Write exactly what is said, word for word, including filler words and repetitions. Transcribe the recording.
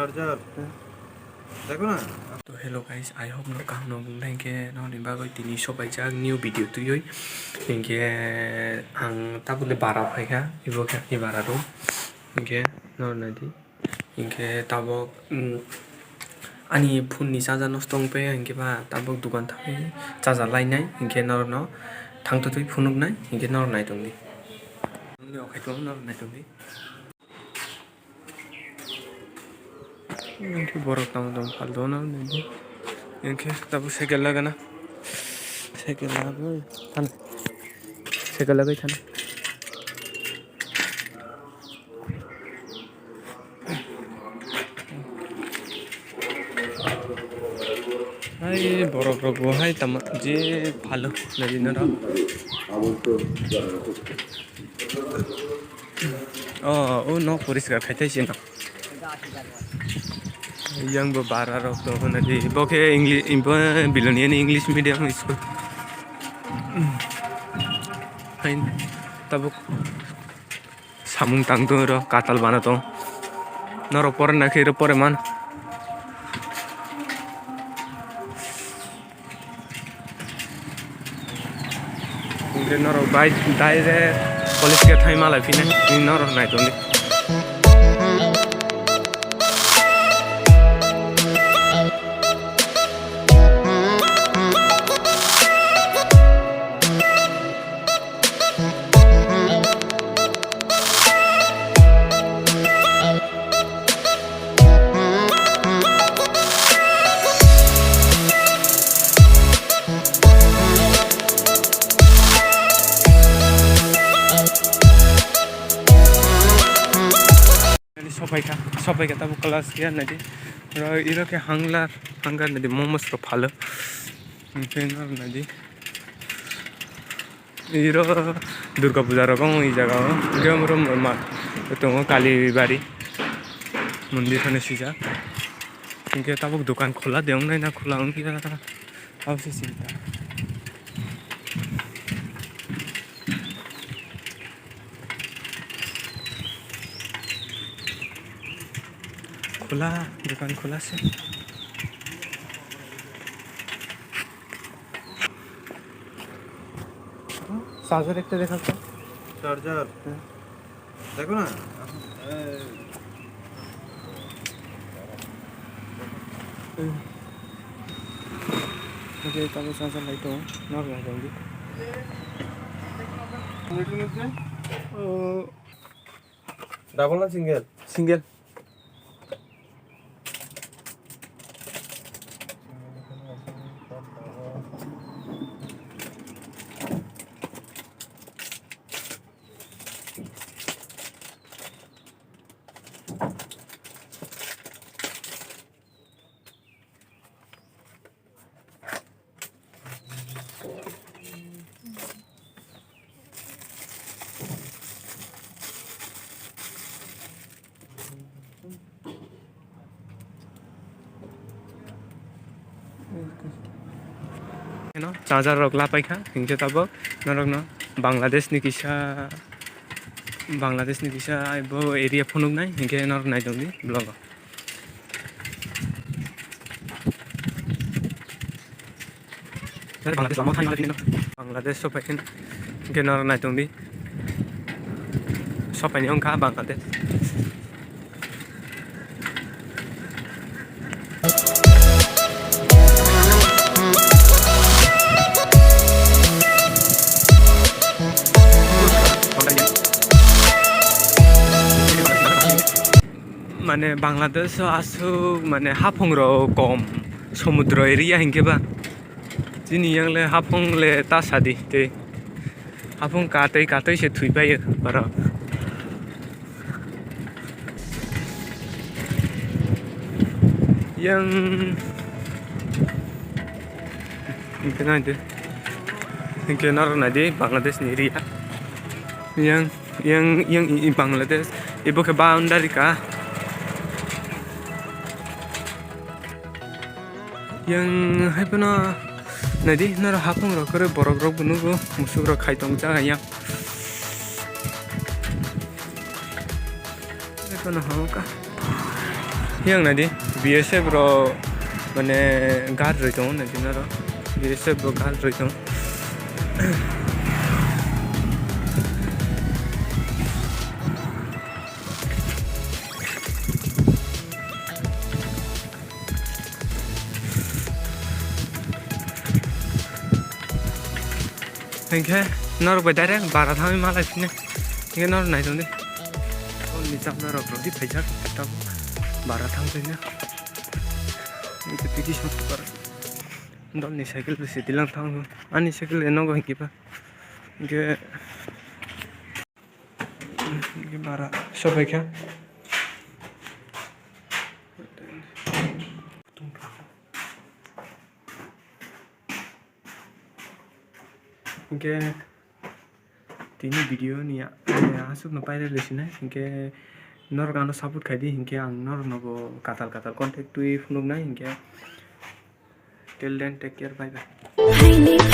Charger. Dekho na? To hello guys, I hope no kaham no wngkha, hinkhe nokni bagwi tini sobaijak new video twiwi. Hinkhe ang tabukle bara phaikha, ibo khe ani bara room. Hinkhe nokni naidi. Hinkhe tabuk, mm, ani phone ni charger nosto wngpaiya, hinkhe ba tabuk dukan thangwi charger lainai, hinkhe norokno thangtotwi phunuknai, hinkhe norok naitongdi. Norok naitongdi. Hinkhe borok tamo tamo phaltono nini. Hinkhe tabuk cycle lagana. Cycle lagwi than. Cycle lagwi than. Hai borok rok bo hai tamo je phalo nini norok. Oh, oh, nok poriskar khai tai se no. Yang bo bara rok tongo nadi. Bo khe English, bo Biloniani English medium school. Hain tabuk samung tang tongo ro, katal bana tongo. Norok pore na khe ro pore man. Hingke norok bai direct college ke thai malai phine, ni norok nai tongdi. Sopaikha, sopaikha tabuk class khe naidi. Oro iro khe hanglar, hanglar naidi momos rok phalo. Hingke noro naidi. Iro Durga Puja rok wng i jaga o. Hingke omo rom ma tongo Kali Bari mondir hwnwi swijak. Hingke tabuk dokan khula de wngnai na khula wngya. Abo se sinta. Khula, dokan khula se. Charger ekta dekha to. Charger. Heh. Dekho na? Ei. Ei. Oke, tabuk charger lai tongo. Nor lai tongo. Double na single? Single. Eno charger rok lapaikha, hinkhe tabuk norokno Bangladesh ni kisa, Bangladesh ni kisa bo area phunuknai, hinkhe norok naitongdi vlog o. Bangladesh lama thangna phino. Bangladesh sopai khe, hwnkhe norok naitongdi. Sopaini wngkha Bangladesh. Mane Bangladesh o aswk mane haphung rok kom, somudro area hinkhe ba chini yang le haphung le ta sadi tei haphung katwi katwi se thwi paio borok. Yang hinkhe naidi, hinkhe norok naidi Bangladesh ni area yang. Yang, yang i, i Bangladesh, ibo khe boundary ka. Yang hai phano naidi, noro haphung rok kwrwi borok rok bo nugo, musuk rok khai tong jaga yang. Hai phano ha ka. Yang nadi, B S F rok mane guard rwi tongo, nadi naro. B S F rok guard rwi tongo. Hinkhe norok bai direct bara thangwi malai phine. Hinkhe norok nai tongdi. Hor ni chapna rok rw di phaijak, tab bara thang phina. Hinkhe tiki sot par. Dol ni cycle se tilang thang. Ani cycle eno go hinkhe pa. Hinkhe Bara sobaikha. Hinkhe tini video ni a-, aswkno pairale sinai. Hinkhe norok ano support khaidi, hinkhe ang norokno bo katal katal contact twi phunuknai. Hinkhe till then, take care, bye bye. Haini